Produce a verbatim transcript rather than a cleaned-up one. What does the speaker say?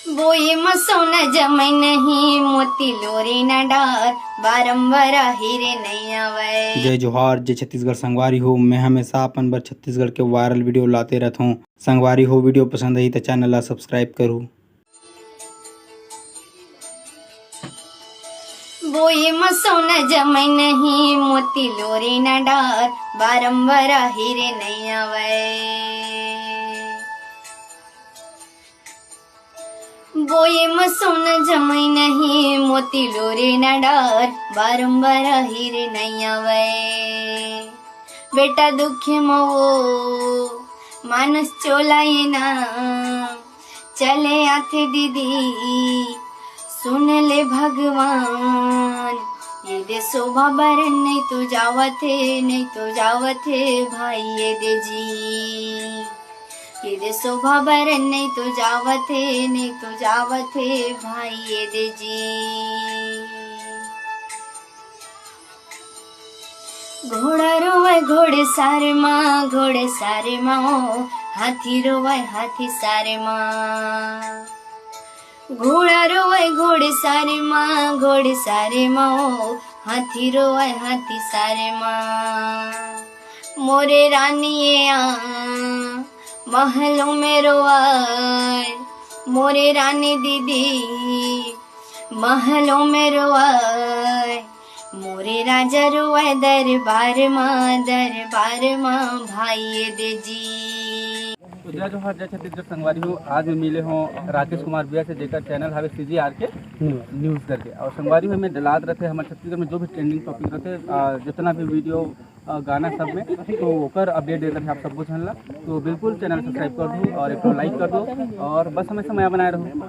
बोए म सोना जमई नहीं, मोती लोरे न डार, बारंबार आही रे नइ आवय। जय जोहार, जय छत्तीसगढ़ संगवारी हो। मैं हमेशा अपन बर छत्तीसगढ़ के वायरल वीडियो लाते रहथों। संगवारी हो, वीडियो पसंद आही त चैनल ला सब्सक्राइब करू। बोए म सोना जमई नहीं, मोती लोरे न डार, बारंबार आही रे नइ आवय। बोए म सोना जमई नहीं, मोती लोरे न डार, बारंबार आही रे नइ आवय। बेटा दुखे म वो मानुस चोला ये ना, चले आथे दीदी, सुन ले भगवान। ये दे शोभा बरन नहीं तो जावत हे, नहीं तो जावत हे भाई ये दे जी। ये दे शोभा बरन नहीं तो जावत हे, नहीं तो जावत हे भाई ये दे जी। घोड़ा रोवय घोड़े सारे माँ, घोड़े सारे माँ ओ, हाथी रोवय हाथी सारे माँ। घोड़ा रोवय घोड़े सारे माँ, घोड़े सारे माँ ओ, हाथी रोवय हाथी सारे माँ। मोरे रानी ये आ महलों में रोवय, मोरे रानी दीदी महलों में रोवय, मोरे राजा रोवय दरबार माँ, दरबार माँ भाई ये दे जी। तो जय जोहार, जय छत्तीसगढ़ संगवारी हो। आज मैं मिले हों राकेश कुमार भैया से, जेकर चैनल हवे सी जी आर के न्यूज़ करके। और संगवारी हो, मैं डलात रहते हमर छत्तीसगढ़ में जो भी ट्रेंडिंग टॉपिक रहते, आ, जितना भी वीडियो, आ, गाना सब में, तो ओकर अपडेट देते हैं आप सबको चैनल ला। तो बिल्कुल चैनल सब्सक्राइब कर दो और एक लाइक कर दो और बस हमेशा मया बनाए रहो।